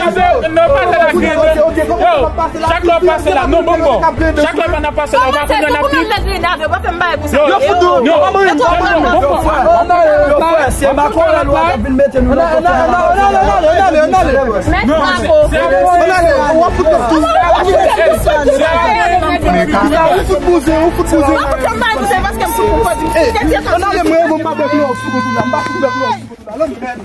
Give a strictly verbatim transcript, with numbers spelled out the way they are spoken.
Gade, nan pase la grenn. Yo, chak lè w pase la, non, bon, bon. Chak lè w pa nan pase la, w pa konn nan pi. Yo, yo, yo, bon, bon. Yo, frè, se Macron la lwa k ap vin mete nou nan kote a. Mèt Mako. Ou fout bouzen, ou fout bouzen. Ou fout bouzen paske m fout pou kòd. Ann ale, mwen, mwen pa bèk non, ou fout bouzen, m pa fout bèk non, ou fout bouzen.